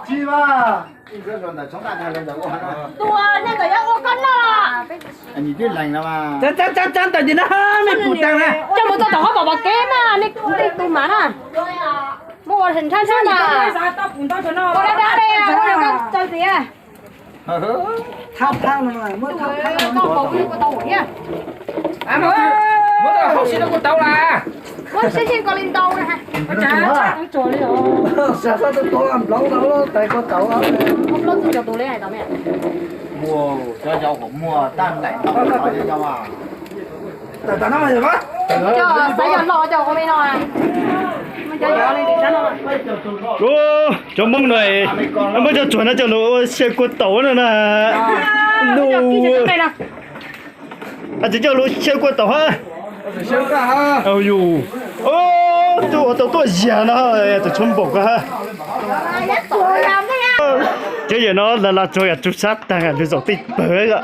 Tsis mas. Tua nyob ntawm yuav ua koj noj. Cab cab cab ntawm tim no, nej pum tag na. Coj mus txog tom qhov pom pom kev mas nej tus mas na. Muab ua ntshab ntshab na. Ua dab dab li, ua rau koj tsaws tias. Thab thab no, muab thab thab no. Koj pom kuv yuav kua tau thiab. Muab tau hauv si rau kua tau las. Muab siab siab koj li ntau na. Xav xav tus tus nploov no tais kua tau. Muaj plaub txug caum tus li hais tau me. Muaj, cov yau hom muag tag npaum no cov yau. Cov xav yog loj cov ua me no. Cov yau li sab no. Cov Hmoob no, muab cov tsuag no coj los ua xyaw kua taum no na. Nus, tsis coj los xyaw kua taum hab. Yus, tuaj tau tuaj yag no, txawm tshuav npaum ko hab. Cov yawm no lawv la tsuag yam tsug sab tag, lawv zaum tej pawg os.